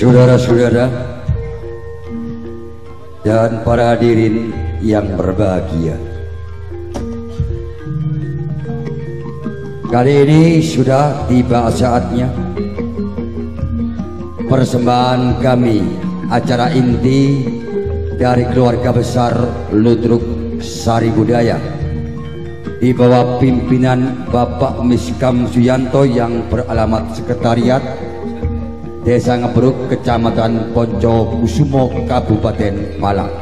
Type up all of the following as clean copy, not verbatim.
Saudara-saudara dan para hadirin yang berbahagia, kali ini sudah tiba saatnya persembahan kami acara inti dari keluarga besar Ludruk Sari Budaya di bawah pimpinan Bapak Miskam Suyanto yang beralamat Sekretariat Desa Ngebruk, Kecamatan Poncokusumo, Kabupaten Malang,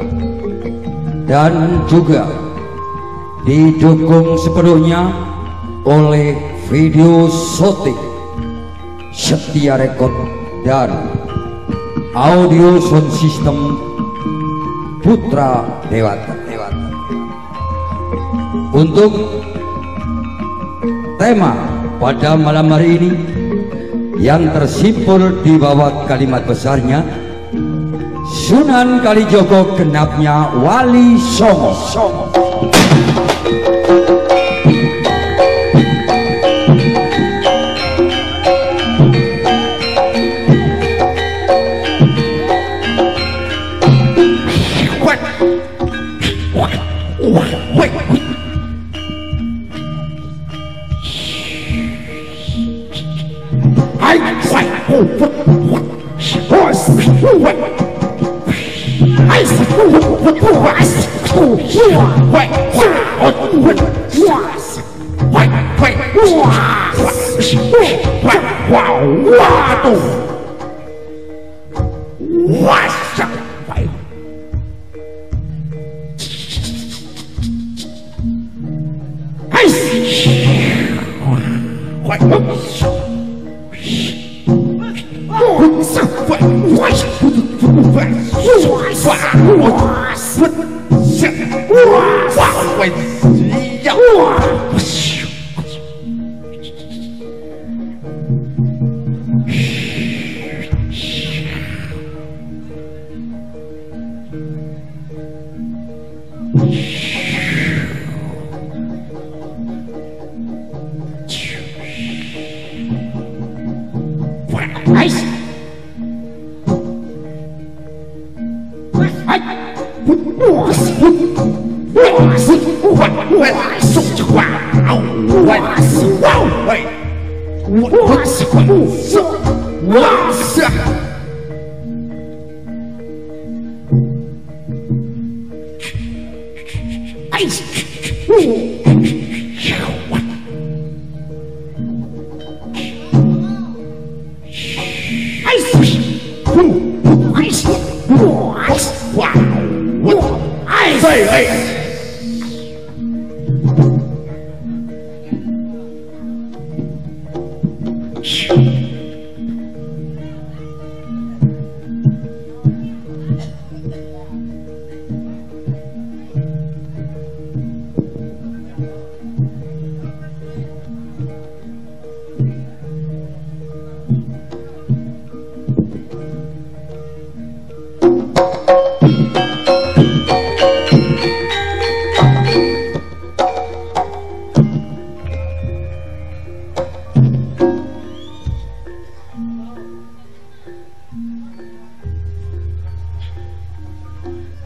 dan juga didukung sepenuhnya oleh video shooting Setia Record dan audio sound system Putra Dewata. Untuk tema pada malam hari ini yang tersimpul di bawah kalimat besarnya Sunan Kalijogo genapnya Wali Songo.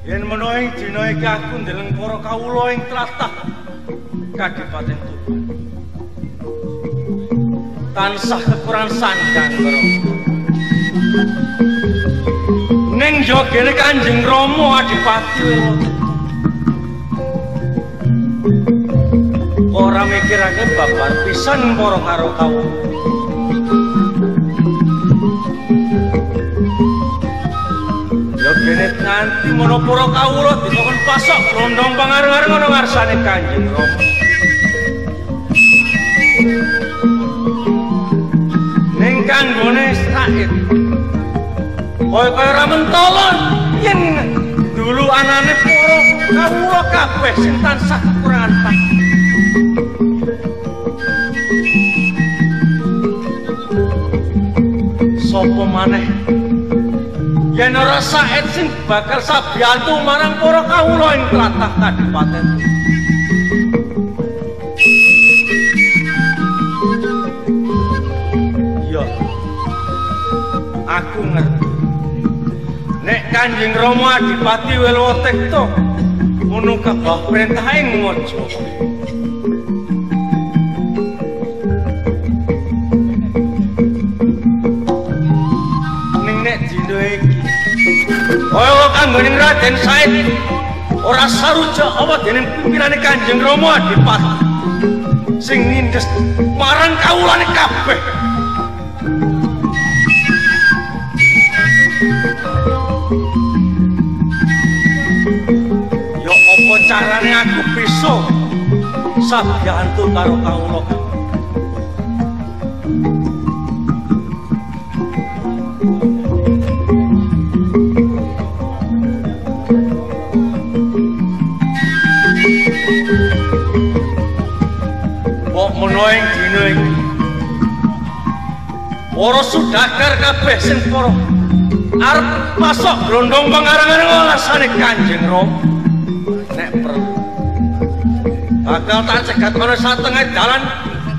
Yen menawa ing dina iki aku ndeleng para kawula ing tlatah Kadipaten Tuban tansah kekurangan sandang karo ning jogene Kanjeng Rama Adipati Wirata ora mikirake babar pisan para karo kawula. Kene nganti mono para kawula dikon pasok glondong pangareng-areng ana ngarsane Kanjeng Rama. Ning kanggone Said kaya-kaya ora mentala yen dulu anane para kawula kabeh sing tansah kekurangan pak. Sopo maneh yen ora Said sing bakal sabiyantu marang para kawula ing tlatah Kadipaten. Iya, aku ngerti. Nek Kanjeng Rama Adipati Wilwatikta ngono kabeh perintah ing Maja. Ning nek dina iki kaya kanggone Raden Said ora sarujuk apa dening pimpinane Kanjeng Rama Adipati sing nindes marang kawulane kabeh. Ya apa carane aku bisa sabiyantu karo kawula? Mbok menawa ing dina iki para sudagar kabeh sing para arep pasok grondong pangarangan ngarsane Kanjeng Rama. Nek perlu bakal tak cegat ana satengah dalan,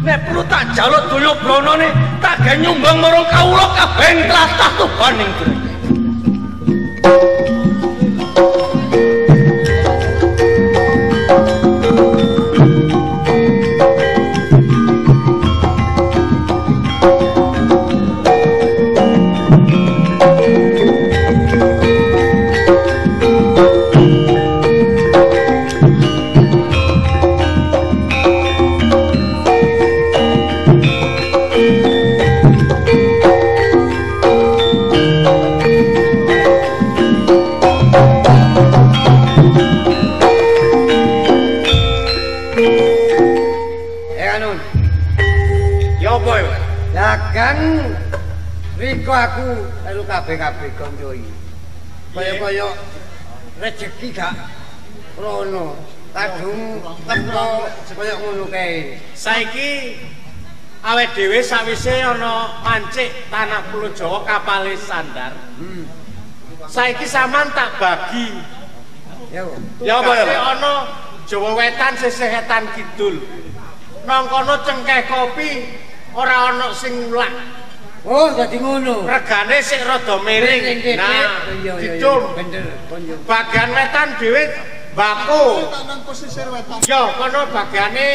nek perlu tak jaluk daya bronone tak gawe nyumbang marang kawula kabeh ing tlatah Tuban ing kene. Aku melu kabeh-kabeh kanca iki. Kaya-kaya rejeki gak rono. Kadung teko kaya ngono kae. Saiki awake dhewe sawise ana mancik tanah Pulau Jawa kapale sandar. Saiki sampean tak bagi. Ya. Ya apa ya? Ana Jawa Wetan sisih etan kidul. Nang kono cengkeh kopi ora ana sing ngulak. Oh, dadi ngono. Regane sik rada miring. Nah, didum. Bagian wetan dhewe mbako. Ya, kono bagiane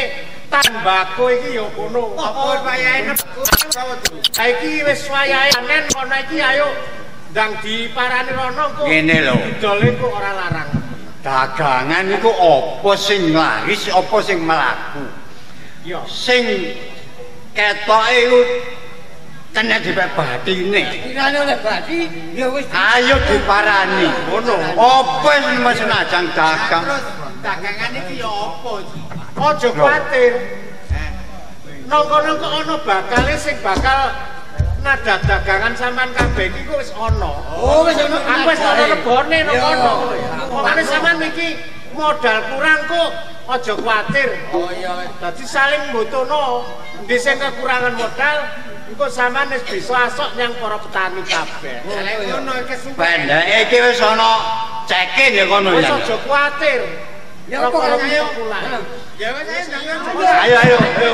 tambako iki ya kono. Apa wayahe saiki wis wayahe panen kono iki ayo ndang diparani rono kok. Ngene lho. Didole kok ora larang. Dagangan iku apa sing laris, apa sing mlaku. Ya, sing ketoke iku kena dipek batine. Kirane oleh bati ya wis ayo diparani. Ngono. Apa sing senajan dagang? Terus dagangan iki ya apa iki? Aja kuwatir. Nang kono kok ana bakale sing bakal nada dagangan sampean kabeh iki kok wis ana. Oh, wis ana. Aku wis ana lebone nang kono. Makane sampean iki modal kurang kok aja kuwatir. Oh iya. Dadi saling mbutuhno. Endi sing kekurangan modal engko sampean wis bisa asok nyang para petani kabeh. Ngono iki pendeke iki wis ana cekin ya kono ya. Wis aja kuwatir. Ya kok ayo. Ya wis ayo ayo ayo.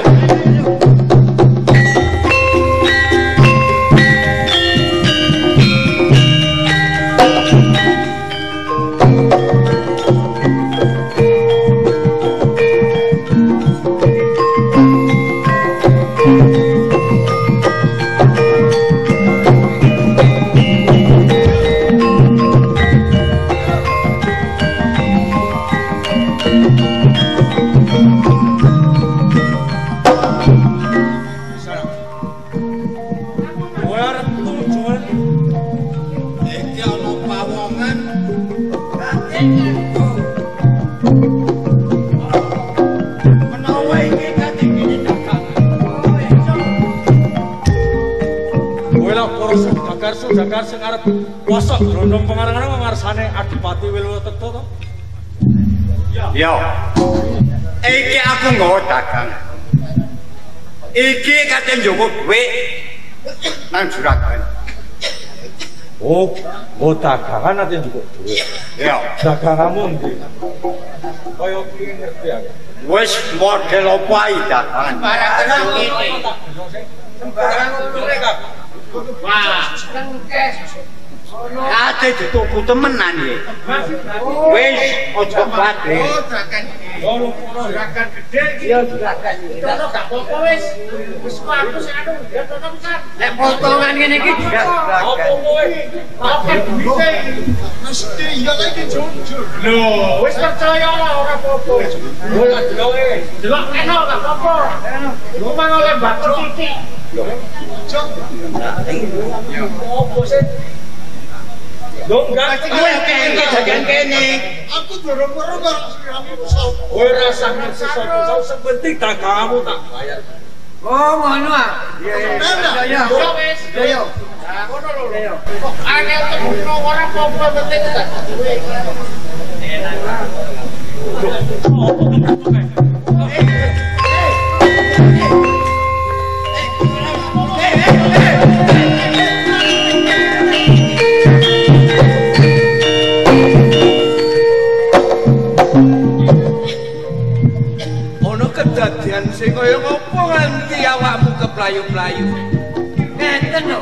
Sudagar sing arep wasok grondong pengarangan ngarsane Adipati Wilwatikta to? Ya. Iki aku nggawa dagangan. Iki kate njupuk dhuwit nang juragan. Oh, nggawa dagangan ate njupuk dhuwit. Ya. Daganganmu endi? Kaya piye ngerti aku. Wis model opo ae dagangan? Sembarangan ngene. Sembarangan ngono. Wah, cengkeh. Ate dituku temenan iki. Wis aja kuwatir. Oh, juragan. Juragan gede iki. Iya, juragan iki. Kono gak apa-apa wis. Wis kok aku sing anu ya kono pisan. Nek potongan ngene iki juragan. Apa kowe? Apa duwite? Mesti iya iki jujur. Lho, wis percaya lah ora apa-apa. Lho lah deloke. Delok kena gak apa-apa. Lu mang oleh bakul titik. Jok. Apa sih? Lho enggak Kowe kene jajan kene. Aku durung weruh karo sliramu sapa. Kowe rasa sesuatu sing penting daganganmu tak bayar. Oh, ngono ah. Iya, iya. Iya, Yo wis. iya. Lah ngono lho. Kok angel temuno ora apa-apa penting tak duwe. Ono kedadian sing kaya ngopo nganti awakmu keplayu-playu. Ngeten lho.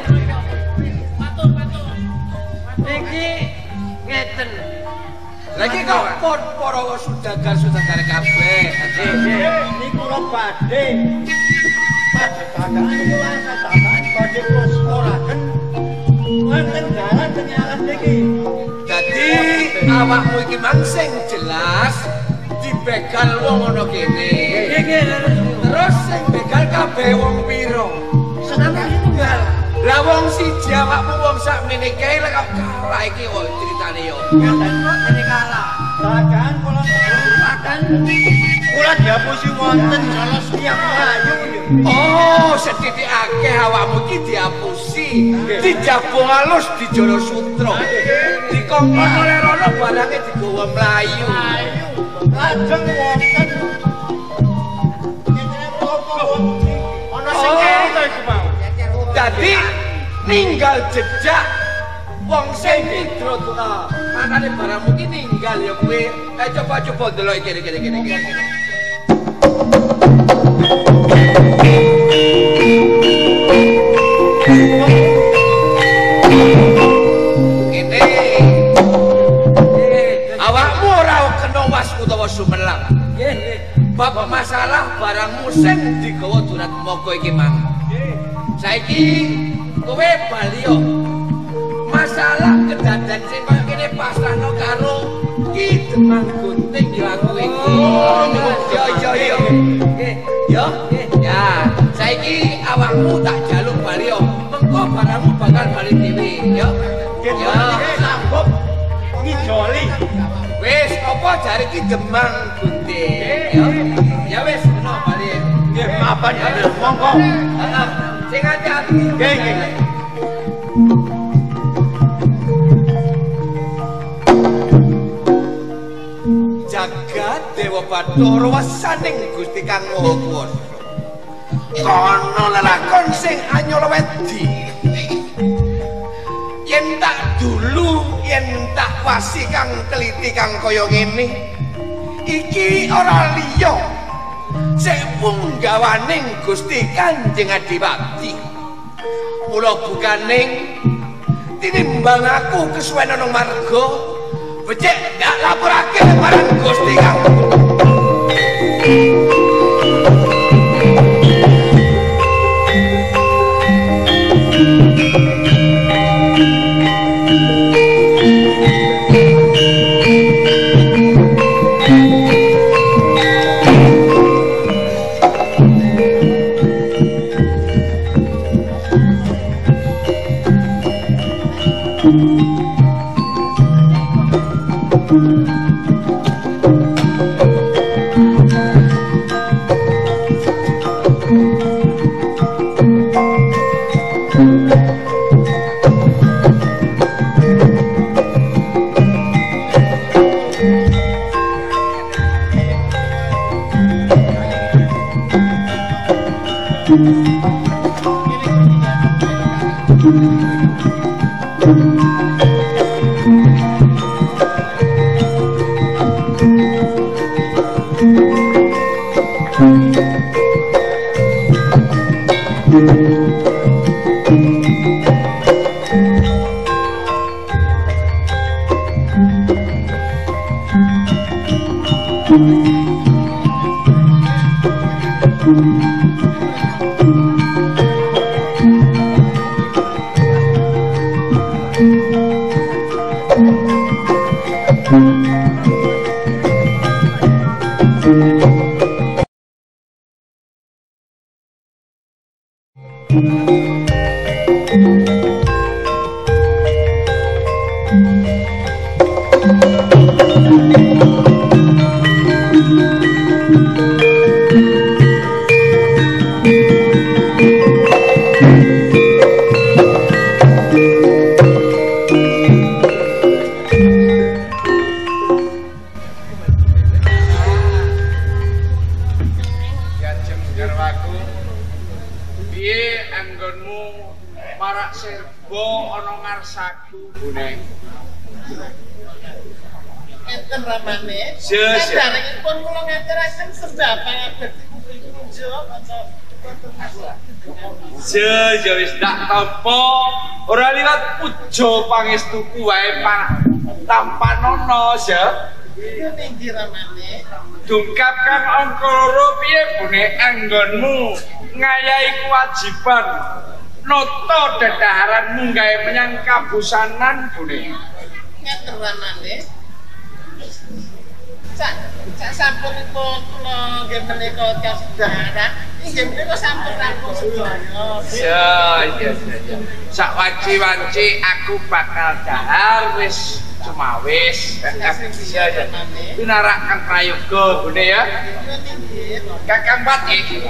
Iki ngeten. Lagi kok para sudagar-sudagar kabeh. Niku kula badhe. Dagangan kula dagangan badhe kula setoraken. Wonten dalan teng niki. Dadi awakmu iki mang sing jelas dibegal wong ana kene. Nggih, Terus sing begal kabeh wong pira? Sename tunggal. Lah wong siji awakmu wong sakmene kae lek kok kalah iki kok critane yo. Ngeten kok dene kalah. Dagangan kula Makan kula diapusi wonten salah tiang mlayu. Oh, sethithik akeh awakmu iki diapusi, dijabung alus dijolo sutra. Dikongkon oleh rono barange digawa mlayu. Lajeng wonten ngene apa Ono sing keri to iku mau. Dadi ninggal jejak wong sing nidra tuwa. Makane barangmu ki ninggal ya kowe. Coba-coba delok iki kene kene kene. Kene. Awakmu ora kena was utawa sumelang. Nggih, nggih. Bab masalah barangmu sing digawa Durat Mogo iki mang. Saiki kowe bali yo. Masalah kedaden sing kaya kene pasrahno karo Ki Demang Gunting yo aku iki. Yo yo yo. Nggih. Yo. Ya, saiki awakmu tak jaluk bali yo. Mengko barangmu bakal bali dhewe, yo. Yo. Sanggup ngijoli. Wis, apa jare Ki Demang Gunting, yo. Ya wis, ngono bali. Nggih, mapan ya monggo. Heeh. Sing ati-ati. Nggih, nggih. Jagat Dewa Bathara wasaning Gusti Kang Maha Kuwasa. Kono lelakon sing anyala wedi. Yen tak dulu, yen tak wasi kang teliti kang kaya ngene, iki ora liya sing punggawaning Gusti Kanjeng Adipati. Mula bukaning tinimbang aku kesuwen ana marga becik tak laporake marang Gusti Kang. Ramane saderengipun kula ngaturaken sembah pangabekti kunjuk kaca. Ya wis tak tampa ora liwat puja pangestuku wae tampanono ya. Ninggi ramane. Dungkap kang angka loro piye bune anggonmu ngayahi kewajiban nata dedaharanmu gawe menyang kabusanan bune. Ngaten ramane. Cak sampunipun kula nggih menika kasedaharan inggih menika sampun rampung sedaya. Ya iya iya. Sak wanci-wanci aku bakal dahar wis cumawis. Iya iya. Pinarakan prayoga bune ya. Kakang Patih.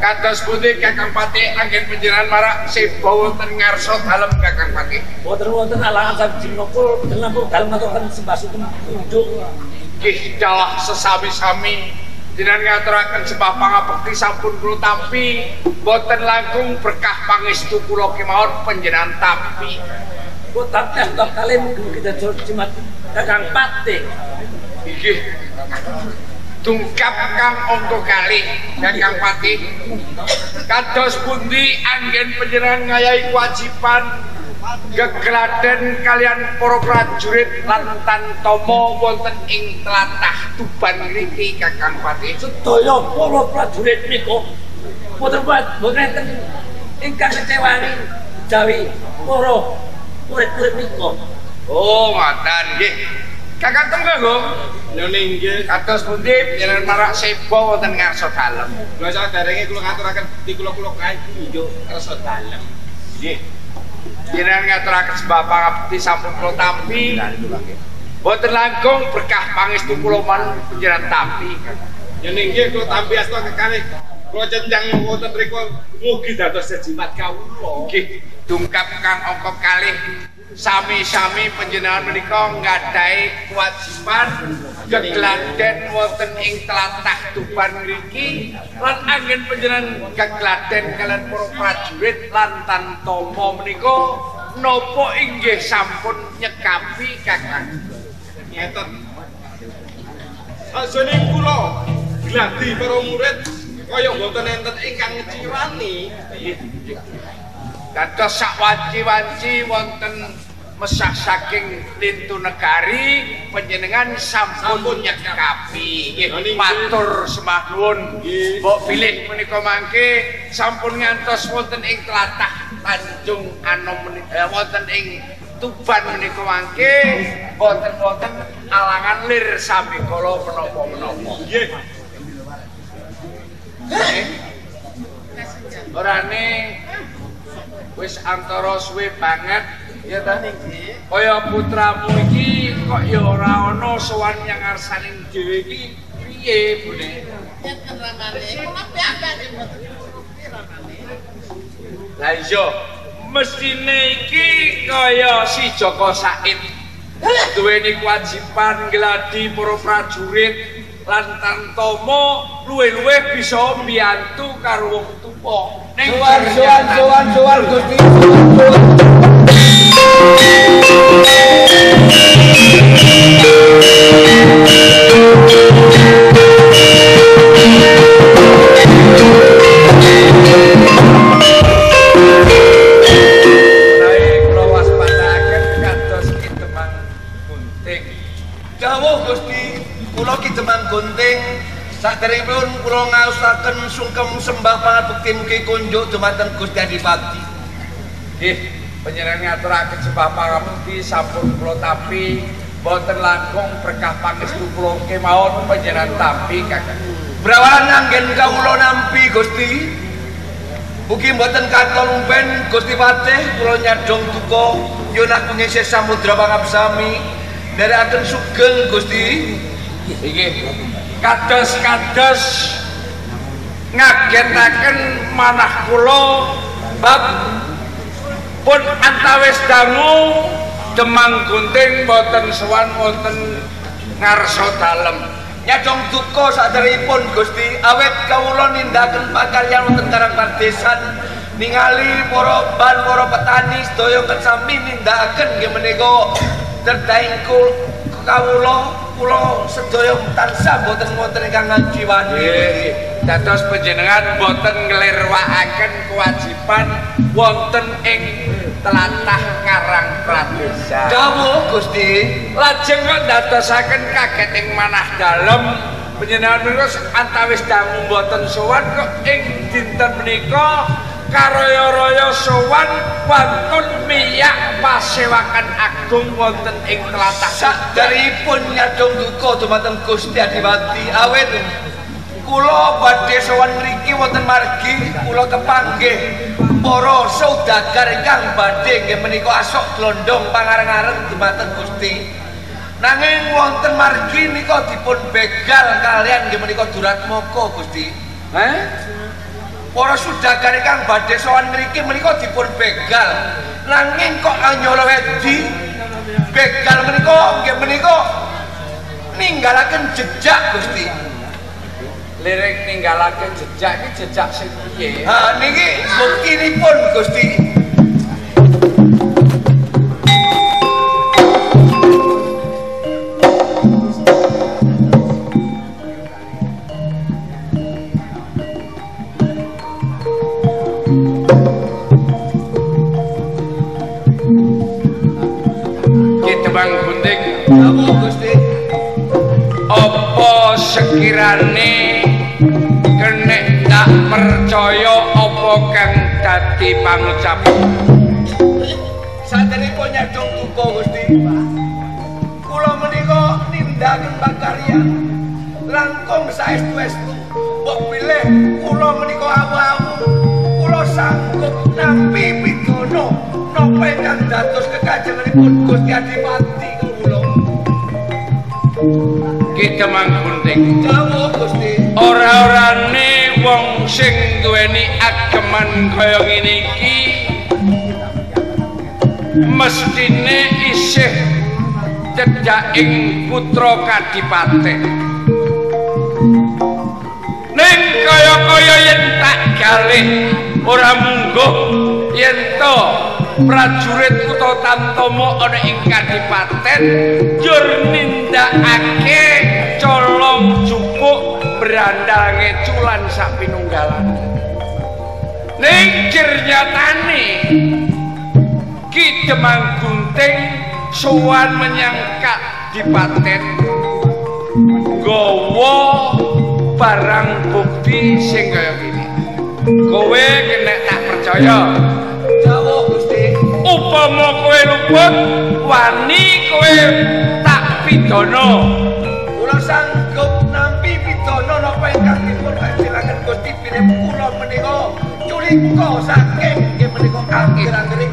Kados pundi Kakang Patih anggen panjenengan marak seba wonten ngarsa dalem Kakang Patih. Boten wonten alangan saking napa boten namung dalem ngaturaken sembah sungkem kunjuk. Nggih dalah sesami-sami jenengan ngaturaken sembah pangabekti sampun kula tampi boten langkung berkah pangestu kula kemawon panjenengan tampi. Kula tampi kalih mugi dados jimat Kakang Patih. Nggih. Dungkap kang angka kalih Kakang Patih. Kados pundi anggen panjenengan ngayahi kewajiban gegladen kalian para prajurit lan tantama wonten ing tlatah Tuban ngriki Kakang Patih. Sedaya para prajurit menika boten boten enten ingkang ngecewani jawi para murid-murid menika. Oh, ngoten nggih. Kakang Temenggung nyuwun inggih. Kados pundi panjenengan marak seba wonten ngarsa dalem? Kula saderenge kula ngaturaken bekti kula-kula kae kunjuk ngarsa dalem. Nggih. Jenengan ngaturaken sembah pangabekti sampun kula tampi. Boten langkung berkah pangestu kula man panjenengan tampi. Yen inggih kula tampi asta kekalih kula cenjang wonten mriku mugi dados sejimat kawula. Nggih, dungkap kang angka kalih sami-sami panjenengan menika nggadahi kewajiban gegladen wonten ing tlatah Tuban ngriki lan anggen panjenengan gegladen kalian para prajurit lan tantama menika napa inggih sampun nyekapi Kakang. Ngeten. Sakjroning kula gladi para murid kaya mboten enten ingkang ngeciwani. Dados sak wanci-wanci wonten mesah saking lintu negari panjenengan sampun nyekapi. Nggih, matur sembah nuwun. Mbok bilih menika mangke sampun ngantos wonten ing tlatah Tanjung Anom menika wonten ing Tuban menika mangke wonten-wonten alangan lir sambikala menapa-menapa. Nggih. Orane wis antara suwe banget ya ta nggih. Kaya putramu iki kok ya ora ana sowan yang ngarsaning dhewe iki piye bune? Ngeten ramane, kula piyambak nggih mboten nuruti ramane. Lah iya, mestine iki kaya si Joko Said duweni kewajiban ngladi para prajurit lan tantama luwih-luwih bisa mbiyantu karo wong tuwa. Ning sowan sowan sowan Gusti. Menawi kula waspadaaken kados Ki Demang Gunting. Dawuh Gusti, kula Ki Demang Gunting saderengipun kula ngaosaken sungkem sembah pangabekti mugi kunjuk dumateng Gusti Adipati. Nggih, panjenengan ngaturaken sembah pangabekti sampun kula tampi boten langkung berkah pangestu kula kemawon panjenengan tampi Kakang. Brawalan anggen kawula nampi Gusti. Ugi mboten katon umpen Gusti Patih kula nyadong duka nyuwun agunge Syekh Samudra Pangapsami nderekaken sugeng Gusti. Inggih. Kados-kados ngagetaken manah kula bab pun antawis dangu Demang Gunting mboten sowan wonten ngarsa dalem. Nyadong duka saderepipun Gusti, awit kawula nindakaken pakaryan wonten Karang Padesan ningali para ban para petani sedaya sami nindakaken nggih menika terdahing kawula kula sedaya tansah boten wonten ingkang ngajiwani. Dados panjenengan boten nglirwakaken kewajiban wonten ing tlatah Karang Pradesan. Dawuh Gusti. Lajeng kok ndadosaken kaget ing manah dalem panjenengan menika antawis dangu boten sowan kok ing dinten menika karaya-raya sowan wantun miyak pasewakan agung wonten ing tlatah. Saderipun nyadong duka dumateng Gusti Adipati, awit kula badhe sowan mriki wonten margi kula kepanggih para saudagar ingkang badhe nggih menika asok glondong pangareng-areng dumateng Gusti. Nanging wonten margi nika dipun begal kalian nggih menika Duratmaka Gusti. Heh? Para saudagar ingkang badhe sowan mriki menika dipun begal. Nanging kok anyala wedi begal menika nggih menika ninggalaken jejak Gusti. Lirik ninggalaken jejak iki jejak sing piye? Ha niki buktinipun Gusti. Ki Demang Gunting. Dawuh Gusti. Apa sekirane kenek tak percaya apa kang dadi pangucap? Saderipun nyadong duka Gusti, kula menika nindakaken pakaryan langkung saestu-estu. Mbok bilih kula menika awu-awu kula sanggup nampi pidana napa ingkang dados kekajenganipun Gusti Adipati kawula. Ki Demang Gunting. Dawuh Gusti. Ora-orane wong sing duweni ageman kaya ngene iki mestine isih cedhak ing putra kadipaten. Ning kaya-kaya yen tak galih ora mungguh yen to prajurit utawa tamtama ana ing kadipaten njur nindakake colong jupuk brandal ngeculan sak pinunggalan. Ning jernyatane Ki Demang Gunting sowan menyang kadipaten nggawa barang bukti sing kaya ngene. Kowe kena tak percaya. Dawuh Gusti. Upama kowe luput wani kowe tak pidana. Kula sanggup nampi pidana napa ingkang dipun kajengaken Gusti bilih kula menika culika saking nggih menika akhir-akhir.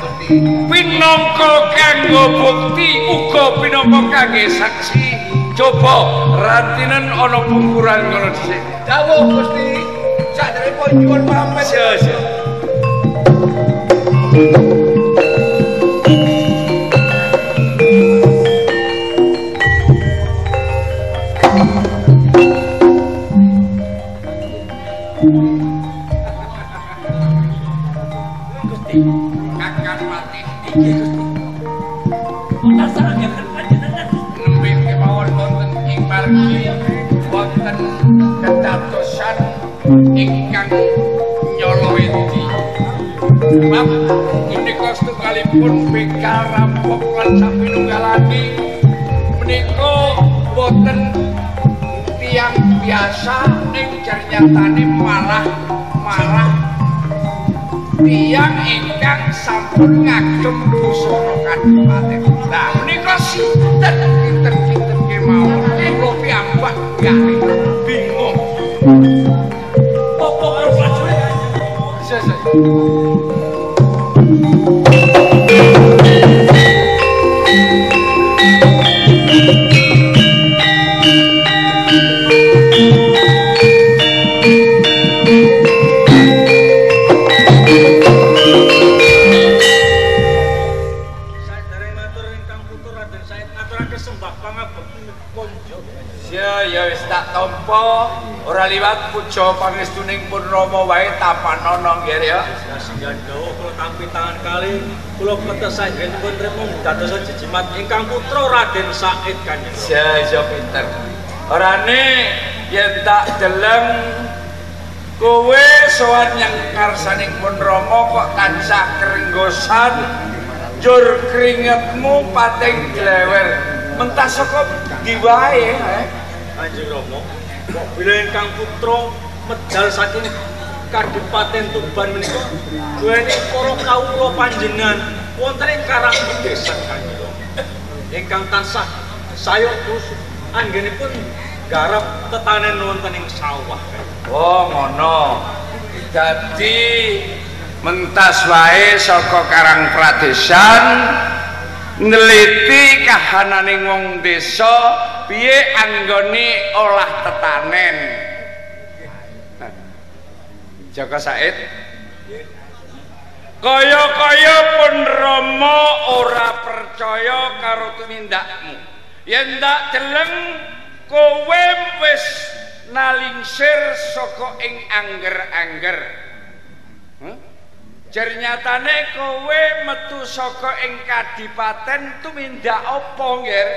Gusti. Pinangka kanggo bukti uga pinangka kangge saksi. Coba rantinen ana bungkuran ngono dhisik. Dawuh Gusti. Saderepun nyuwun pamit. Siap. Gusti, Kakang Patih. Inggih Gusti. Penasaran panjenengan nembe kemawon wonten ing margi wonten kedadosan ingkang nyolowedi. Bab punika setunggalipun begal rampok lan sapinunggalane menika boten tiyang biasa ning jernyatane malah tiyang ingkang sampun ngagem busana kadipaten. Lah menika sinten kinten-kinten kemawon kula piyambak gak bingung. Apa karo prajurit? Ora liwat puja pangestuning pun Rama wae tapanana nggih ya. Singgan dawuh kula tampi tangan kali kula pletes sajenipun tripun dados jejimat ingkang putra Raden Said Kanjeng. Ya ya pinter. Orane yen tak deleng kowe sowan nyang ngarsaning pun Rama kok tansah keringgosan njur keringetmu pating glewer. Mentas saka ndi wae, Kanjeng Rama. Kok bila ingkang putra medal saking Kadipaten Tuban menika duweni para kawula panjenengan wonten ing Karang Pedesan Kanjeng Rama. Ingkang tansah sayuk anggenipun garap tetanen wonten ing sawah. Oh ngono. Dadi mentas wae saka Karang Pradesan neliti kahananing wong desa piye anggone olah tetanen. Jaka Said, kaya-kaya pun Rama ora percaya karo tumindakmu. Yen tak deleng kowe wis nalingsir saka ing angger-angger. Jernyatane kowe metu saka ing kadipaten tumindak apa nggih?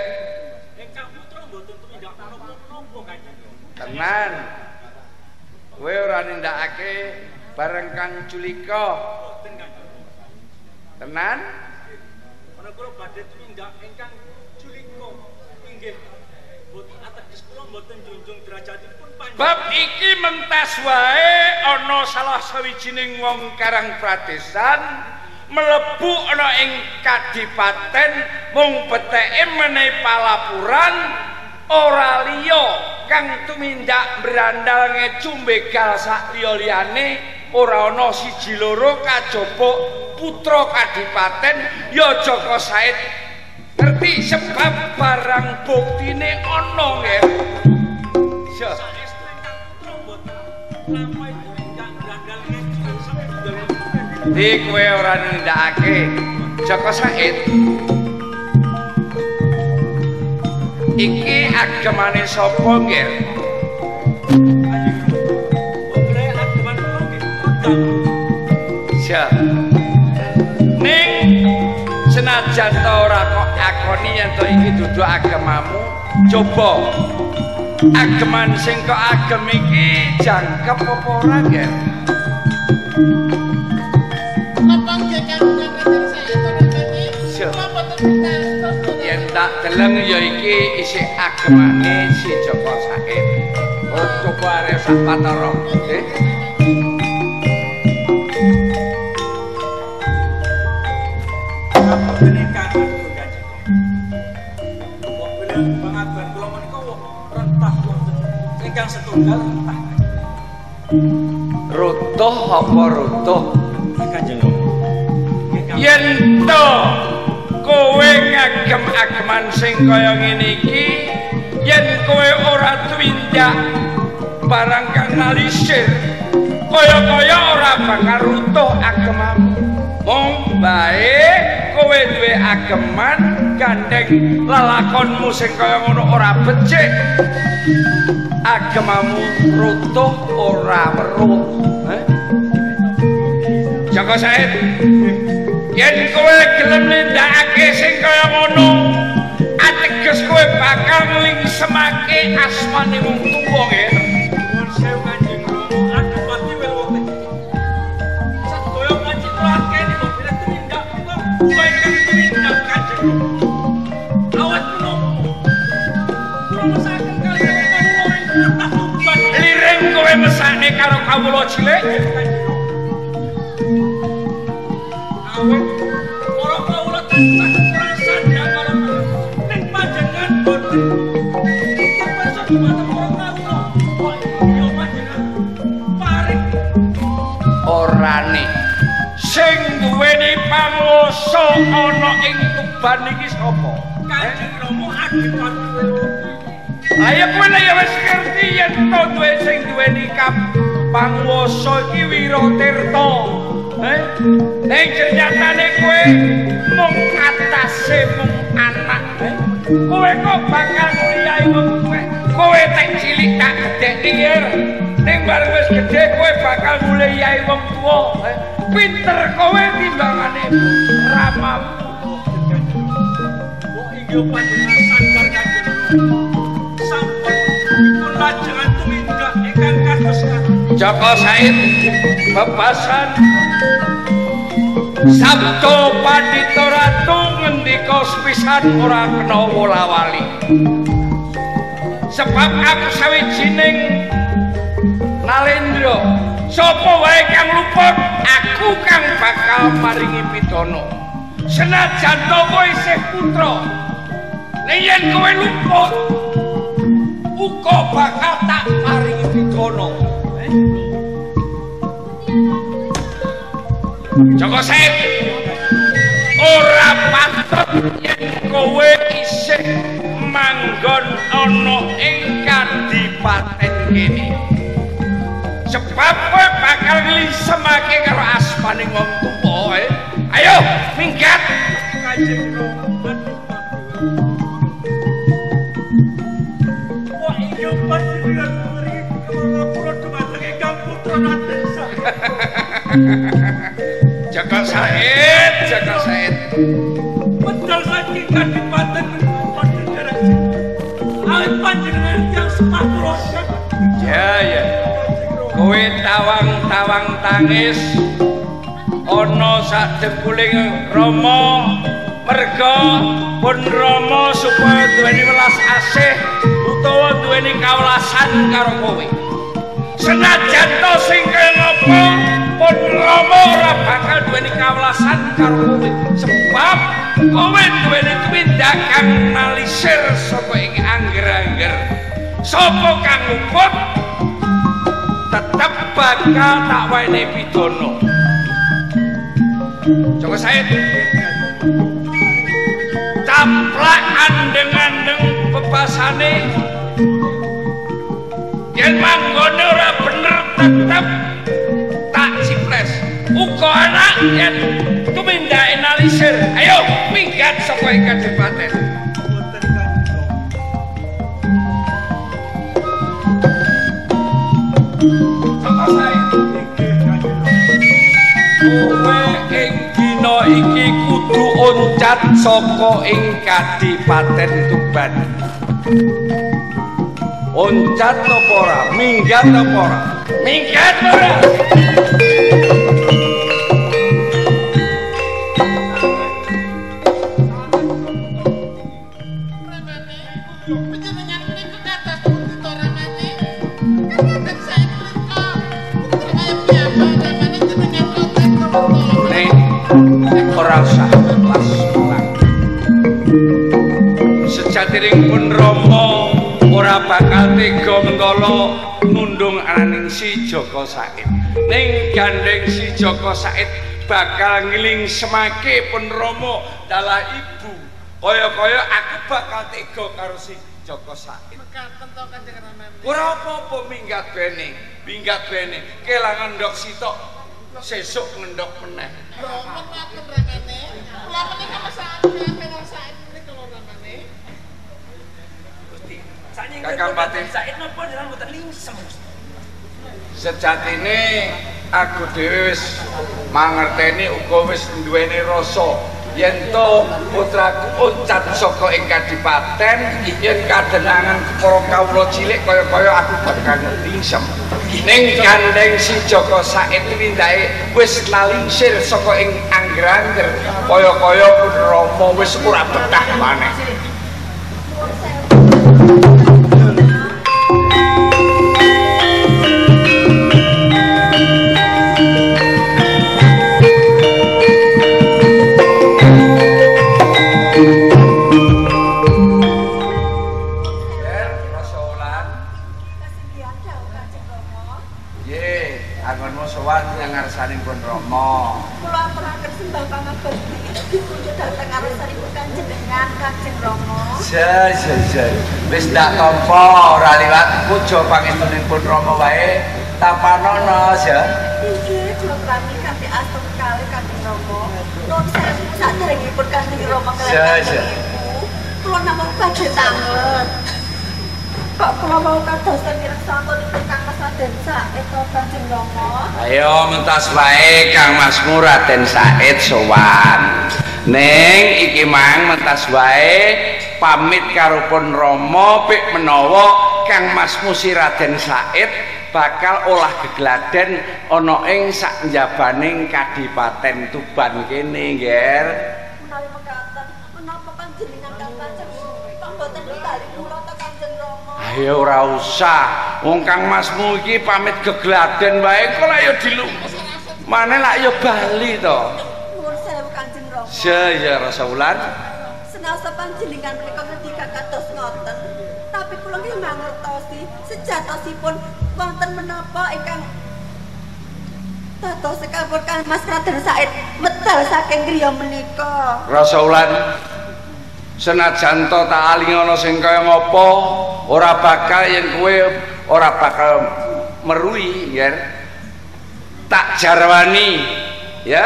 Ingkang putra mboten tumindak menapa-menapa Kanjeng. Tenan. Kowe ora nindakake bareng kang culika. Mboten Kanjeng. Tenan? Ana kula badhe tumindak ingkang culika inggih boten ateges kula mboten junjung derajatipun panjenengan. Bab iki mentas wae ana salah sawijining wong Karang Pradesan mlebu ana ing kadipaten mung beteke menehi palapuran ora liya kang tumindak brandal ngecu begal sak liya-liyane ora ana siji loro kajaba putra kadipaten ya Jaka Said. Ngerti sebab barang buktine ana nggih. Di kowe ora nindakake Jaka Said. Iki agemane sapa nggih? Ya. Ning senajan ta ora kok akoni yen to iki dudu agamamu, coba ageman sing kok agem iki jangkep apa ora nggih? Napa nggih Kang Raden Said Raden? Kula boten pitastos. Yen tak deleng ya iki isih agemane si Jaka Said. Oh coba arep sak patara nggih. Ingkang setunggal rentah. Rutuh apa rutuh? Kanjeng Rama. Yen to kowe ngagem-ageman sing kaya ngene iki, yen kowe ora tumindak barang kang nalisir, kaya-kaya ora bakal rutuh agemamu. Mung bae kowe duwe ageman gandeng lelakonmu sing kaya ngono ora becik. Agemamu rutuh ora weruh. Jaka Said, yen kowe gelem nindakake sing kaya ngono, ateges kowe bakal nglingsemake asmane wong tuwa nggih. Nuwun sewu Kanjeng Rama, adipati Welwati. Sedaya panci kula akeni mbok bilih tumindak menika kula ingkang tumindak Kanjeng Rama. Awet menapa? Kula mesaken kaliyan kawula ing kutha Tuban. Liring kowe mesake karo kawula cilik. Awet para kawula tansah kerasan karo ning panjenengan boten iki pirsa dumateng para kawula. Kok iya panjenengan paring orane. duweni panguwasa ana ing Tuban iki sapa? Kanjeng Rama Adipati Wirata. Ayo kowe lek ya wis ngerti yen to duwe sing duweni panguwasa iki Wiratirta. Ning nyatane kowe mung atase mung anak. Kowe kok bakal ngliyai wong tuwek. Kowe tek cilik tak gedhek yer. Ning bareng wis gedhe kowe bakal ngliyai wong tuwa. Pinter kowe timbangane ramamu. Mbok inggih panjenengan sanggar Kanjeng Rama. Sampun dipun lajengan tumindak ingkang kados kados. Joko Said bebasan Sabdo Pandita Ratu ngendika sepisan ora kena wola-wali. Sebab aku sawijining Nalendra, sapa wae kang luput, aku kang bakal maringi pidana. Senajan to kowe isih putra, ning yen kowe luput, uga bakal tak paringi pidana. Joko Said, ora patut yen kowe isih manggon ana ing kadipaten kene. Sebab kowe bakal nglisemake karo asmaning wong tuwa. Ayo minggat. Kanjeng Rama Adipati. Wah, inggih panjenengan mriki kula dumateng ingkang putra Raden Said. Joko Said, Joko Said. Medal saking kadipaten padha derek sinten. Awit panjenengan tiyang sepah kula. Ya, ya. Kowe tawang-tawang tangis ana sak dengkuling Rama merga pun Rama supaya duweni welas asih utawa duweni kawelasan karo kowe. Senajan to sing kaya ngapa pun Rama ora bakal duweni kawelasan karo kowe sebab kowe duweni tumindak kang nalisir saka ing angger-angger. Sapa kang luput tetep bakal tak wenehi pidana. Joko Said, caplak andeng-andeng bebasane yen manggone ora bener tetep tak ciples. Uga anak yen tumindake nalisir. Ayo minggat saka ing kadipaten. Boten Kanjeng Rama. Joko Said, Inggih Kanjeng Rama. Kowe ing dina iki kudu oncat saka ing kadipaten Tuban. Oncat apa ora? Minggat apa ora? Minggat ora? Ramane, panjenengan menika kados pundi to Ramane? Raden Said menika putra kaya piyambak Ramane jenengan boten kula. Nek ora usah las pulang. Sejatining pun Rama ora bakal tega mentala nundung ananing si Joko Said. Ning gandeng si Joko Said bakal ngiling semake pun Rama dalah ibu. Kaya-kaya aku bakal tega karo si Joko Said. Mekaten to Kanjeng Ramane. Ora apa-apa minggat bene, minggat bene. Kelangan ndok sitok, sesuk ngendok meneh. Lho mekaten Ramane. Kula menika mesake pengen Said menika lho Ramane. Gusti, sakniki Kakang Patih. Said napa jenengan mboten lingsem? Sejatine aku dhewe wis mangerteni uga wis duweni rasa yen to putraku oncat saka ing kadipaten yen kadenangan para kawula cilik kaya-kaya aku bakal lingsem. Ning gandeng si Joko Said tindake wis nalingsir saka ing angger-angger kaya-kaya pun Rama wis ora betah maneh. Nggih, anggonmu sowan menyang ngarsaning pun Rama. Kula aturaken Dikunjuk dhateng ngarsanipun panjenengan Kanjeng Rama. Ja ja ja. Wis ndak tampa ora liwat puja pangestunipun Rama wae. Tapanono ya. Inggih, kula prami kanthi asta kalih Kanjeng Rama. Nuwun sewu saderengipun Kanjeng Rama kaliyan Kanjeng Ibu. Kula namung badhe tanglet. Kok kula mau kadosan mireng santunipun Kang Mas Raden Said to Kanjeng Rama? Ayo mentas wae Kang Masmu Raden Said sowan. Ning iki mang mentas wae pamit karo pun Rama pik menawa Kang Masmu si Raden Said bakal olah gegladen ana ing sak njabaning Kadipaten Tuban kene, Ngger. Menawi mekaten, menapa panjenengan Kang Kanjeng kok mboten bali kula to Kanjeng Rama? Ayo ora usah. Wong Kang Masmu iki pamit gegladen wae kok lak ya dilu. Maneh lak ya bali to. Nuwun sewu Kanjeng Rama. Ya ya Rasa Wulan. Senaosa panjenengan menika ngendika kados ngoten. Tapi kula nggih mangertosi sejatosipun wonten menapa ingkang dados sekapun Kang Mas Raden Said medal saking griya menika. Rasa Wulan, senajan to tak aling ana sing kaya ngapa ora bakal yen kowe ora bakal merui, Nger. Tak jarwani ya.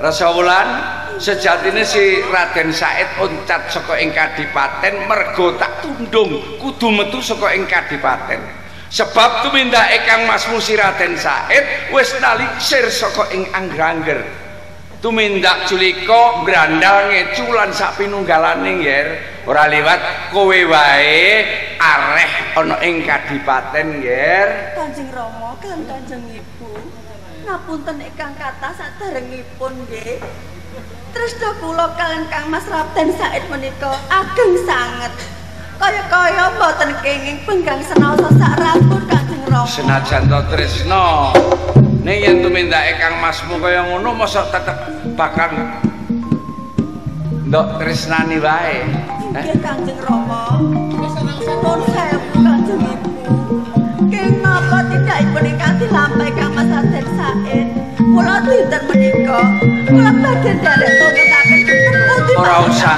Rasa Wulan, sejatine si Raden Said oncat saka ing kadipaten mergo tak tundung kudu metu saka ing kadipaten. Sebab tumindake Kang Masmu si Raden Said wis naliksir saka ing angger-angger. Tumindak Julika mbrandal ngecu lan sak pinunggalane, Ngger. Ora liwat kowe wae areh ana ing kadipaten, Ngger. Kanjeng Rama kan Kanjeng Ibu. Ngapunten ingkang kathah saderengipun nggih. Tresna kula kaliyan Kang Mas Raden Said menika ageng sanget. Kaya-kaya mboten kenging penggang senaosa sak rambut Kanjeng Rama. Senajan to tresna, ning yen tumindake Kang Masmu kaya ngono mosok tetep bakal ndok tresnani wae. Nggih Kanjeng Rama. Nuwun sewu Kanjeng Ibu. Kenapa tindakipun ingkang dilampahi Kang Mas Raden Said? Kula dinten menika kula badhe nderek tungetaken pundi. Ora usah.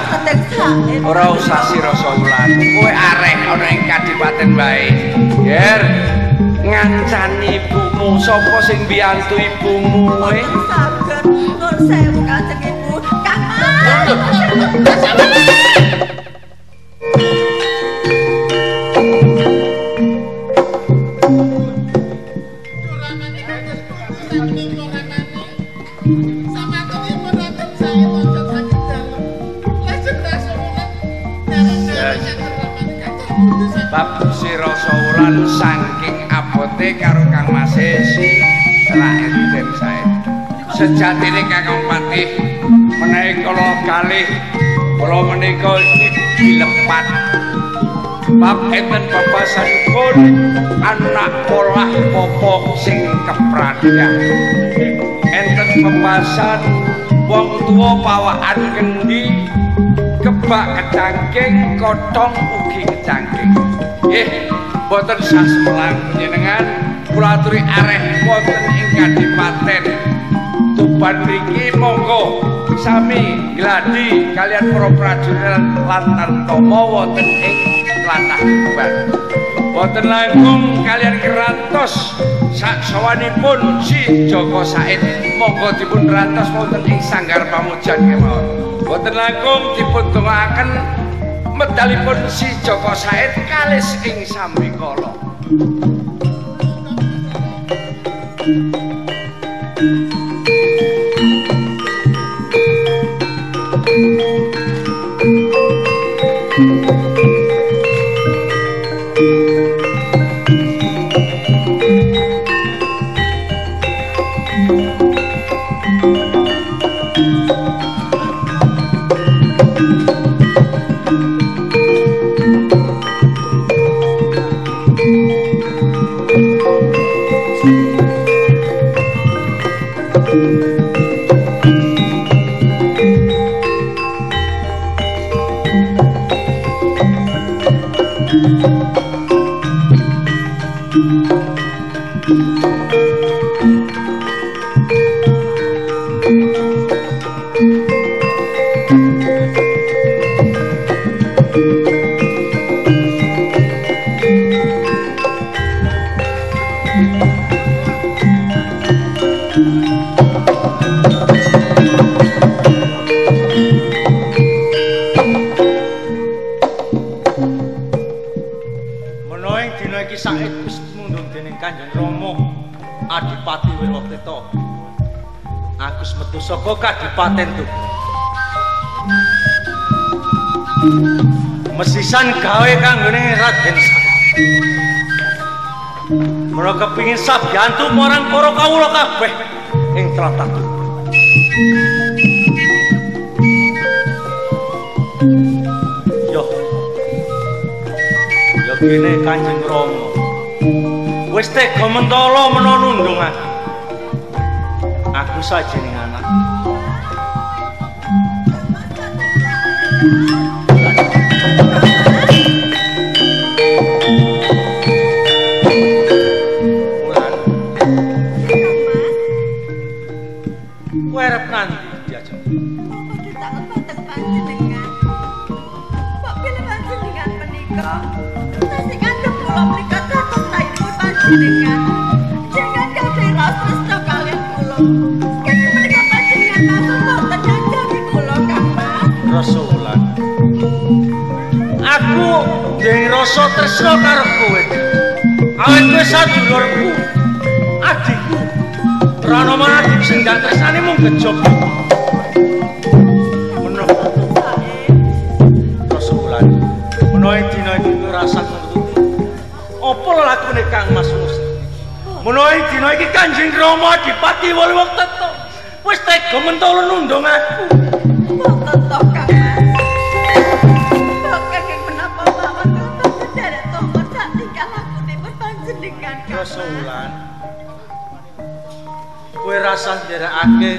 Ora usah si Rasa Wulan. Kowe areh ana ing kadipaten wae. Nger, ngancani ibumu sapa sing mbiyantu ibumu kowe? Saged. Nuwun sewu Kanjeng Ibu. Kang Mas. Bab si Rasa Wulan saking abote karo Kang Mase si Raden Said. Sejatine Kakang Patih menawi kala kalih kala menika iki dilepat. Bab enten babasanipun anak polah popok sing keprandhah. Enten babasan wong tuwa pawakan kendi kebak kecangking kotong ugi kecangking. Nggih, boten sah semelang panjenengan kula aturi areh wonten ing kadipaten Tuban mriki monggo sami gladi kalian para prajurit lan tantama wonten ing tlatah Tuban. Boten langkung kalian kerantos sak sawanipun si Joko Said monggo dipun rantos wonten ing sanggar pamujan kemawon. Boten langkung dipun dongaaken medalipun si Joko Said kalis ing sambikala. metu saka Kadipaten Tuban. Mesisan gawe kanggone Raden Said. Menawa kepingin sabiyantu marang para kawula kabeh ing tlatah Tuban. Yo. Yo kene Kanjeng Rama. Wis tega mentala mena nundung aku. Aku sajening anak. Wulan. Kowe arep nandi diajeng? Padha tanget pateng panjenengan. Kok pilih panjenengan menika? Tasih ngandhep kula menika dados saipun panjenengan. Jangan kabeh raos tresna kaliyan kula. Kenging menika panjenengan langsung boten nyandhangi kula, Kang Mas. Rasa Wulan. Aku duwe rasa tresna karo kowe. Awit kowe sadulurku, adikku. Ora ana maneh adik sing gak tresnane mung kejaba. Menawa Rasa Wulan, menawa dina iki kowe rasah nututi. Apa lelakune Kang Mas Musa? Menawa dina iki Kanjeng Rama Adipati Woliwong Teto wis tega mentala nundung aku. Boten to, Kang Mas. Kok kenging menapa mawon kula boten nderek tampa sak tingkah lakunipun panjenengan, Kang Mas. Rasa Wulan, kowe rasah nderekake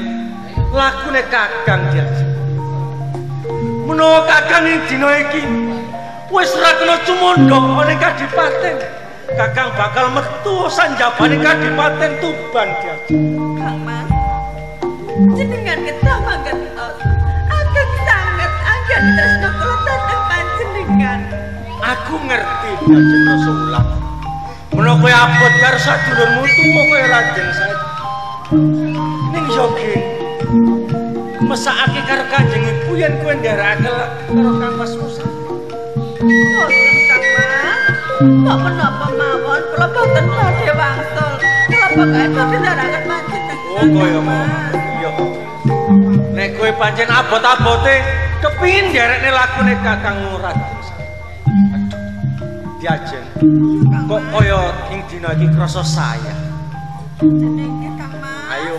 lakune Kakang Diajeng. Menawa Kakang ing dina iki wis ora kena cumandha ana ing kadipaten, Kakang bakal metu sanjabane kadipaten Tuban Diajeng. Kang Mas, jenengan kedah mangertos. Ageng sanget anggen tresna kula dhateng panjenengan. Aku ngerti Diajeng Rasa Wulan. Menawa kowe abot karo sadulurmu tuwa kaya Raden Said. Ning yo ge mesakake karo Kanjeng Ibu yen kowe nderekake karo Kang Mas Musa. Boten, Kang Mas. Kok menapa mawon kula boten badhe wangsul. Kula pokoke badhe ndherekaken panjenengan. Oh kaya ngono. Iya. Nek kowe pancen abot-abote kepingin nderekne lakune Kakang Raden Said. Aduh. Diajeng. Kok kaya ing dina iki krasa sayah. Jenenge Kang Mas. Ayo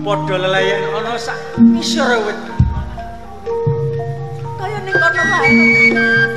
padha lelayan ana sak ngisor wit. Kaya ning kono wae to, Kang Mas.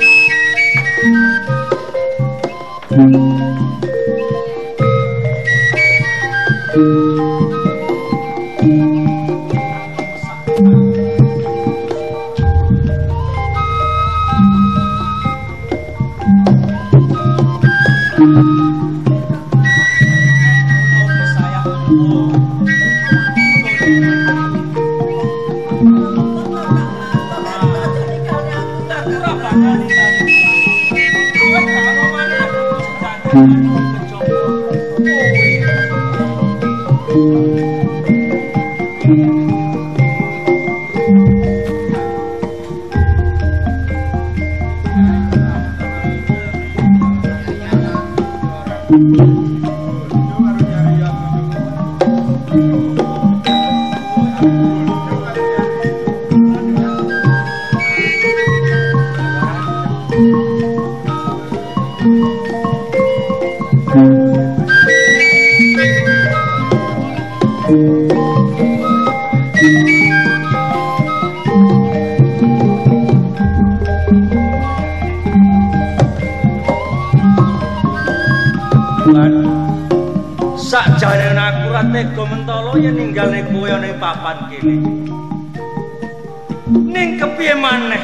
Sakjane aku ora tega mentala yen ninggalne kowe ana ing papan kene. Ning kepiye maneh?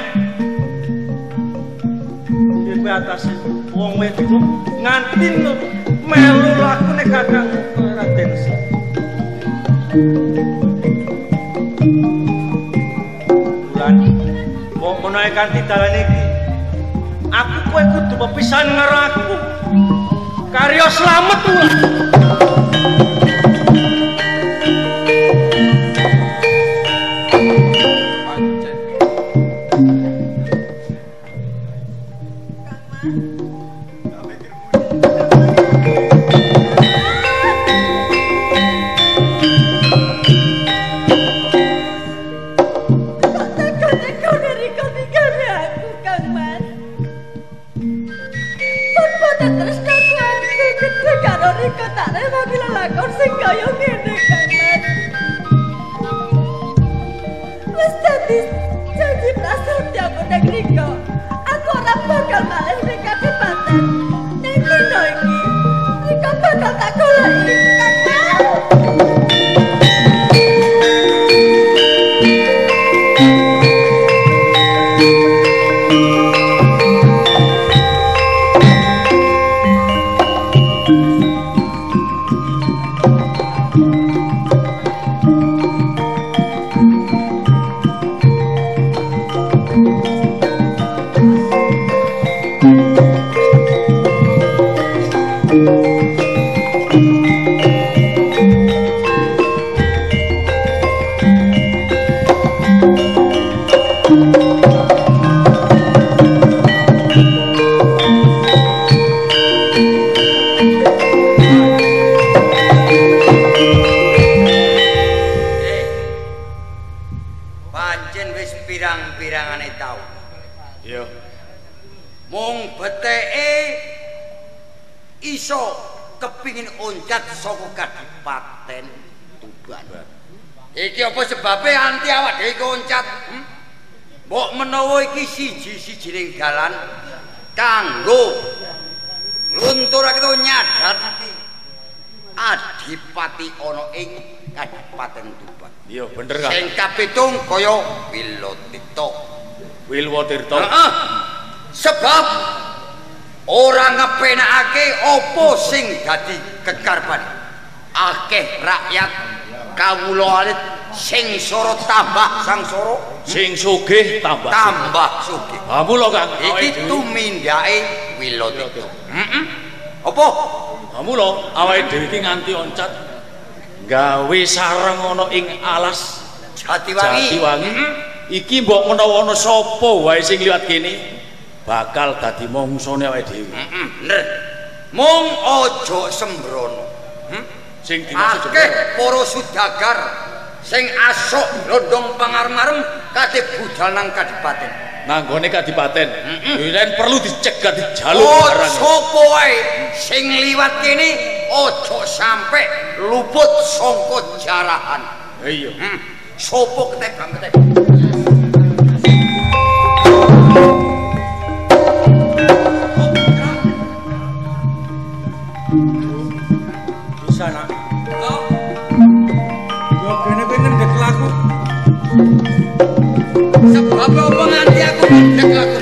Yen kowe atase wong wedok nganti melu lakune Kakang Raden Said. Wulan, mbok menawa kanthi dalan iki aku kowe kudu pepisahan karo aku. Karya slamet Wulan. Kang Mas. dadi janji prasetya ning rika. Aku ora bakal malih ning kadipaten. Ning dina iki rika bakal tak goleki Kakang. Saka Kadipaten Tuban. Iki apa sebabe anti awak dhewe koncat? Mbok menawa iki siji-sijining dalan kanggo nglunturake utawa nyadharake adipati ana ing Kadipaten Tuban. Iya, bener Kang. Sing kapitung kaya Wilotirta. Wilwatirta. Heeh. Sebab ora ngepenakake apa sing dadi kekarepan akeh rakyat kawula alit sing soro tambah sangsara, sing sugih tambah tambah sugih. Ha mula Kang, iki tumindake Wilotirta. Heeh. Apa? Ha mula awake dhewe iki nganti oncat gawe sareng ana ing alas Jatiwangi. Jatiwangi. Iki mbok menawa ana sapa wae sing liwat kene bakal dadi mongsone awake dhewe. Heeh, bener. Mung aja sembrono. Sing dimaksud akeh para sudagar sing asok glondong pangarem-arem kate budal nang kadipaten. Nanggone kadipaten. Yen perlu dicegat dijaluk barang. Sapa wae sing liwat kene aja sampe luput saka jarahan. Iya. Sopo ketebang-ketebang. Bisa nak. Yo kene kowe ngendhek laku. Sebab apa nganti aku ngendhek laku?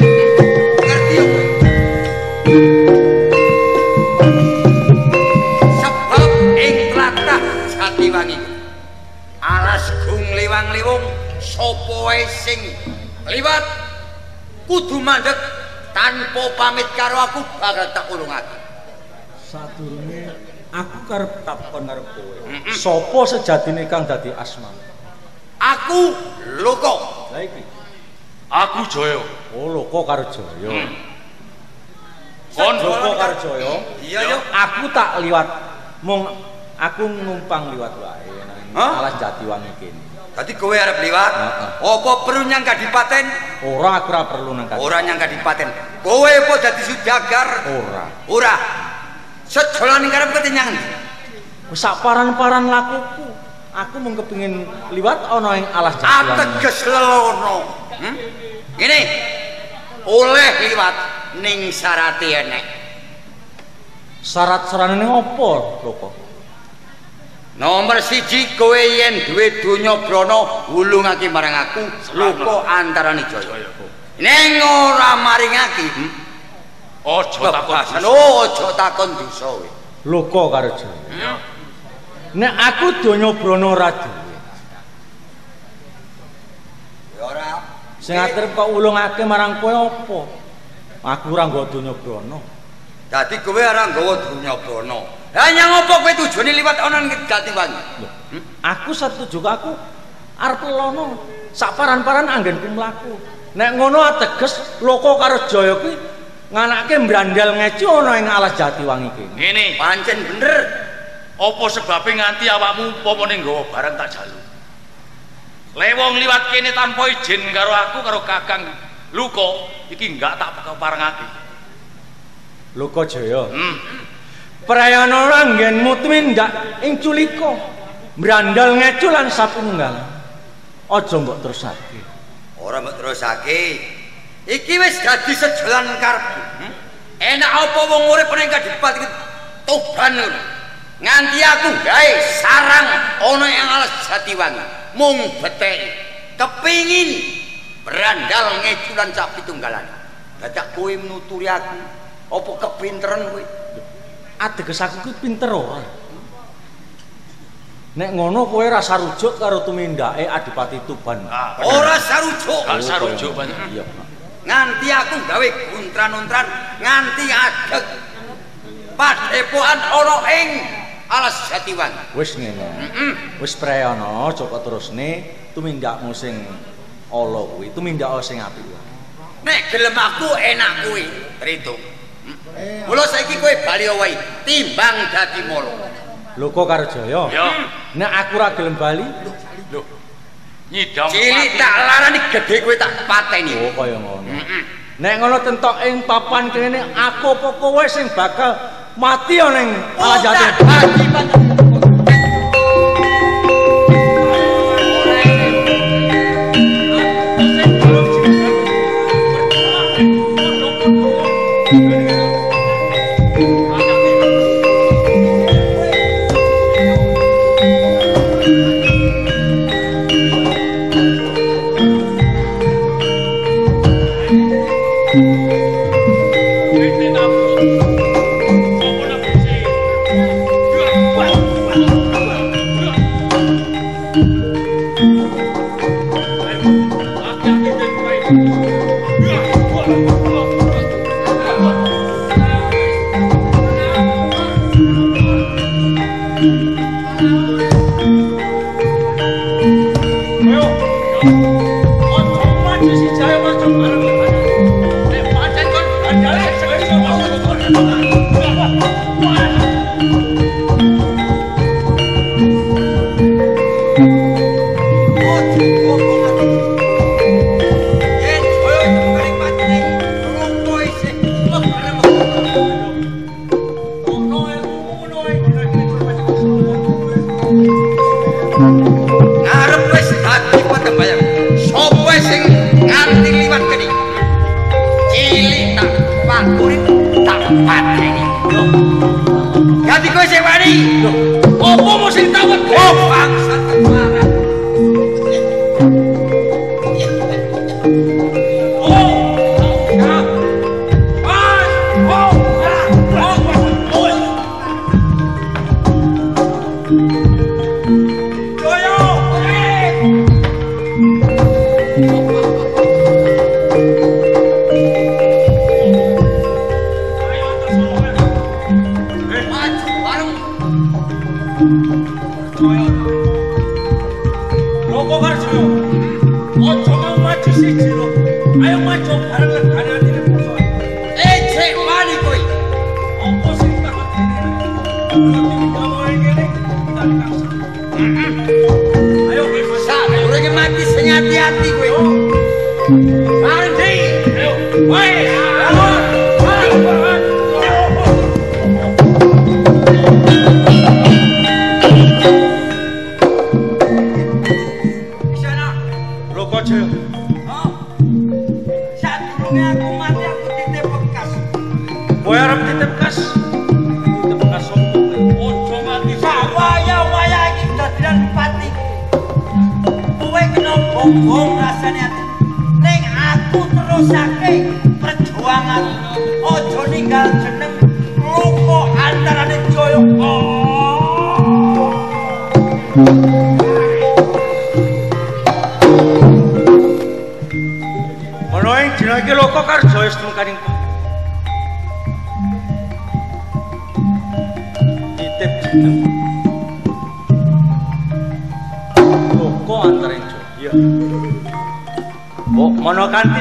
Ngerti apa? Sebab ing tlatah Jatiwangi alas gung liwang-liwung sapa wae sing liwat kudu mandeg tanpa pamit karo aku bakal tak ulungake. Sadurunge aku karep takon karo kowe. Sapa sejatine kang dadi asma? Aku Loko. Lah iki. Aku Jaya. Oh, Loko karo Jaya. Kon Loko karo Jaya. Iya yo. Aku tak liwat mung aku numpang liwat wae nang alas Jatiwangi kene. Dadi kowe arep liwat? Heeh. Apa perlu nyang kadipaten? Ora, aku ora perlu nang kadipaten. Ora nyang kadipaten. Kowe apa dadi sudagar? Ora. Ora. Sejalan karep kate nyang endi? Wis sak paran-paran lakuku. Aku mung kepengin liwat ana ing alas Jatiwangi. Ateges lelono. Ngene. Oleh liwat ning syarate enek. Syarat-sarane apa, Loko? Nomor 1, kowe yen duwe donya brana wulungake marang aku, Loko antarane Jaya. Ning ora maringake, aja takon dosa. Aja takon dosa kowe. Loko karo Jaya. Nek aku donya brana ora duwe. Ya ora. Sing arep kok wulungake marang kowe apa? Aku ora nggawa donya brana. Dadi kowe ora nggawa donya brana. Lah nyang apa kowe tujune liwat ana ning Jatiwangi? Lho, aku setuju aku arep lelono sak paran-paran anggenku mlaku. Nek ngono ateges Loko karo Jaya kuwi nganake mbrandal ngeci ana ing alas Jatiwangi kene. Ngene, pancen bener. Apa sebabe nganti awakmu umpamane nggawa barang tak jaluk? Le wong liwat kene tanpa izin karo aku karo Kakang Luko iki enggak tak parengake. Loko Jaya. Prayana anggenmu tumindak ing culika. Mbrandal ngecu lan sapununggal. Aja mbok terusake. Ora mbok terusake. Iki wis dadi sejalan karepku. Enak apa wong urip ning kadipat iki Tuban ngono. Nganti aku gawe sarang ana ing alas Jatiwangi. Mung beteki kepingin brandal ngeculan sak pitunggalan. Dadak kowe nuturi aku apa kepinteren kowe? Ateges aku kuwi pinter ora? Nek ngono kowe ora sarujuk karo tumindake Adipati Tuban. Ora sarujuk. Gak sarujuk banyak. Iya. Nganti aku gawe guntran-untran nganti adeg padepokan ana ing alas Jatiwangi. Wis ngene. Wis preyana aja kok terusne tumindakmu sing ala kuwi, tumindaka sing apik wae. Nek gelem aku enak kuwi, Trito. Mula saiki kowe bali wae timbang dadi molo. Loko karo Jaya. Nek aku ora gelem bali, lho. Nyidam cilik tak larani gedhe kowe tak pateni. Oh kaya ngono. Nek ngono tentok ing papan kene aku apa kowe sing bakal mati ana ing alas Jatiwangi.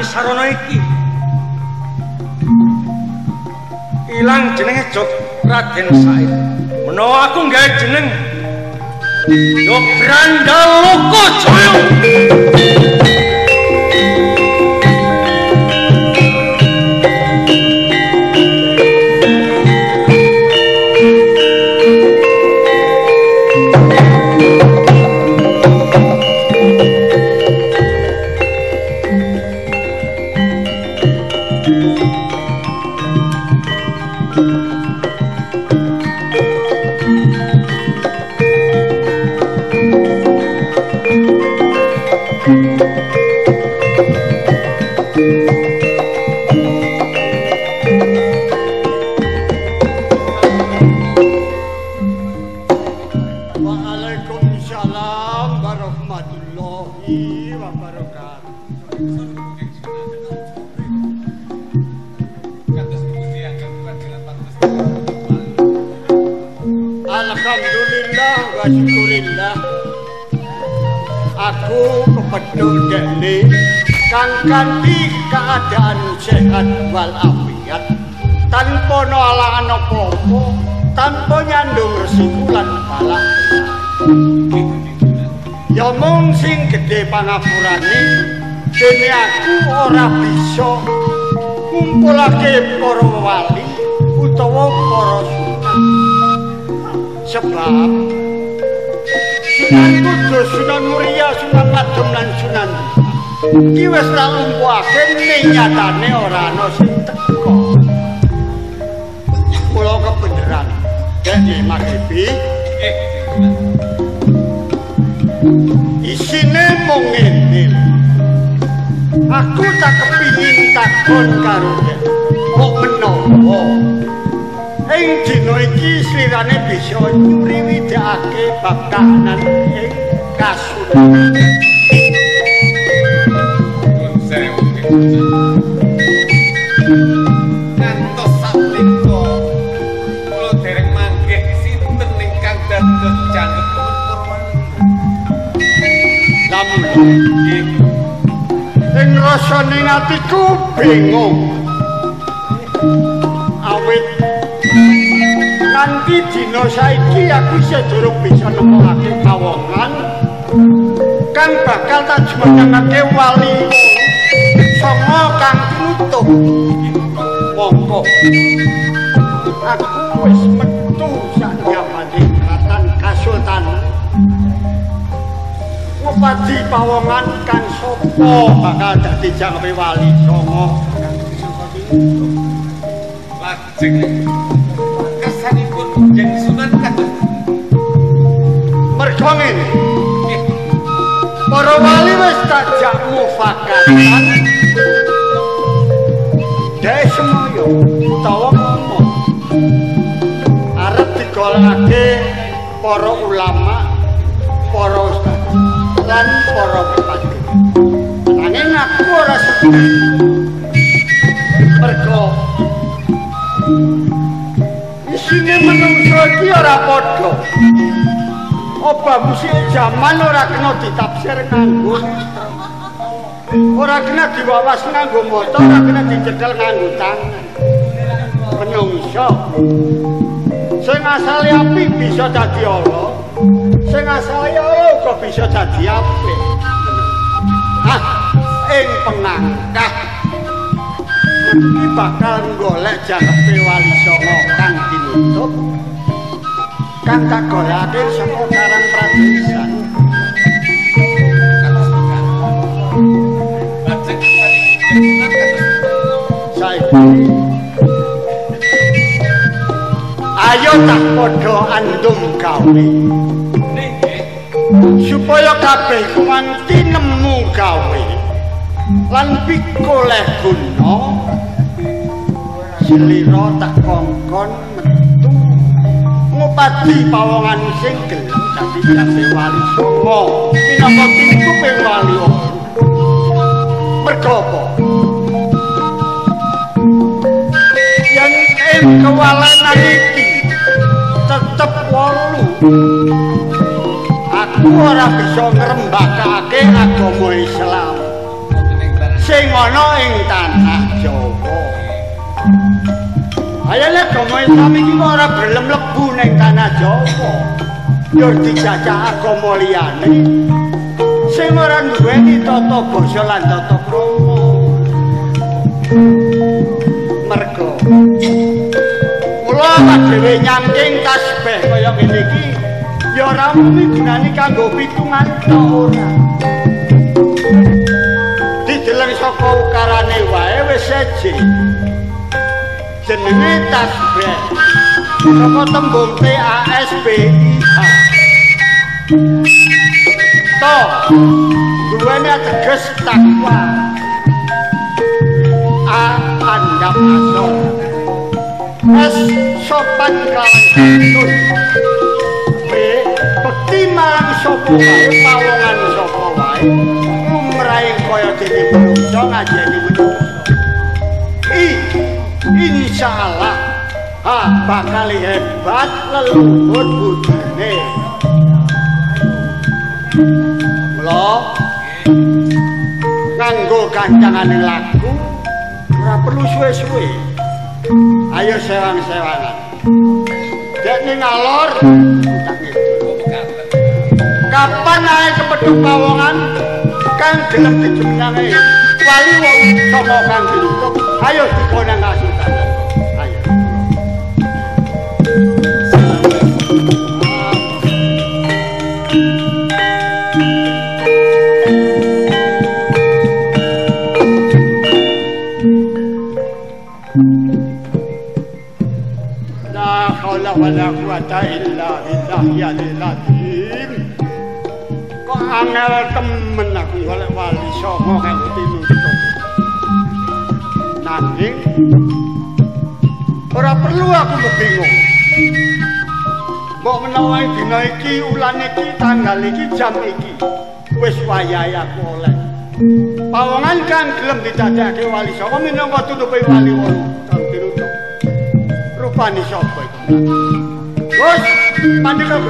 Sarana iki ilang jenenge Jok Raden Said. Menawa aku nggawe jeneng Jok Brandal Loko Jaya. Alhamdulillah wa syukurillah. Aku kepethuk dekne kang kanthi keadaan sehat walafiat tanpa ana alangan apa-apa, tanpa nyandung resiku lan balak. Ya mung sing gedhe pangapurane dene aku ora bisa ngumpulake para wali utawa para sunan. Sebab Sunan Kudus, Sunan Muria, Sunan Ladem lan Sunan iki wis tak lumpuhake ning nyatane ora ana sing teka. Kula kebeneran Dek Maghribi isine mung ngene. Aku tak kepingin takon karo Dek. Kok menawa ing dina iki slirane bisa nyuriwidakake bab kahanan ing kasunan. Ngantos sakmenika kula dereng manggih sinten ingkang dados jangkepipun para wali. Lamun nggih ing rasane atiku bingung. Awit nganti dina saiki aku isih durung bisa nemokake pawongan kang bakal tak jumenengake wali songo kang tinutup. Mongko aku wis metu sak nyamane kraton kasultanan ngupadi pawongan kang sapa bakal dadi jangkepe wali songo kang tinutup. Lajeng kersanipun Kanjeng Sunan kados mergo ngene. Para wali wis tak jak mufakatan dhek semoyo utawa ngomong arep digolekake para ulama, para ustaz lan para bupati. Nanging aku ora setuju. Mergo isine menungso iki ora padha. Obah musik jaman ora kena ditafsir nganggo, ora kena diwawas nganggo mata, ora kena dicekel nganggo tangan. Menungso sing asale apik bisa dadi ala, sing asale ala uga bisa dadi apik. Ah, ing pengangkah iki bakal golek jangkepe wali songo kang tinutup kang tak golekake saka Karang Pradesan. Saiki ayo tak padha andum gawe supaya kabeh nganti nemu gawe lan pikoleh guna. Slira tak kongkon metu ngupadi pawongan sing gelem dadi jase wali songo minangka tinutuping wali wolu. Mergo apa? Yen ing kewalenan iki tetep wolu, aku ora bisa ngrembakake agama Islam sing ana ing tanah Jawa. Ayane agama Islam iki kok ora gelem mlebu ning tanah Jawa. Ya dijajah agama liyane sing ora duweni tata basa lan tata krama. Mergo kula dhewe nyangking tasbih kaya ngene iki ya ora mung gunane kanggo pitungan tok ora. Dideleng saka ukarane wae wis seje. Jenenge tasbih saka tembung T A S B I H. To duweni teges takwa. A andhap asor. S sopan kelawan santun. B bekti marang sapa wae, pawongan sapa wae, lumrahe Limrahing kaya dene menungsa ngajeni menungsa. Insyaallah bakal hebat leluhur budine. Mula nganggo kancangane lagu ora perlu suwe-suwe. Ayo sewang-sewangan. Dek ning ngalor tak ngidul. Kapan ae kepethuk pawongan kang gelem dijumenange wali wong sanga kang dinutuk, ayo dikonang kasultanan. Ayo. La haula wala quwata illa billahil azim. Kok angel temen aku golek wali sanga kanggo tinutuk. Nanging ora perlu aku bingung. Mbok menawa dina iki, wulan iki, tanggal iki, jam iki wis wayahe aku oleh pawongan kang gelem didadekake wali sanga minangka tutupe wali wolu kang tinutuk. Rupane sapa iku? Wes, mandek aku.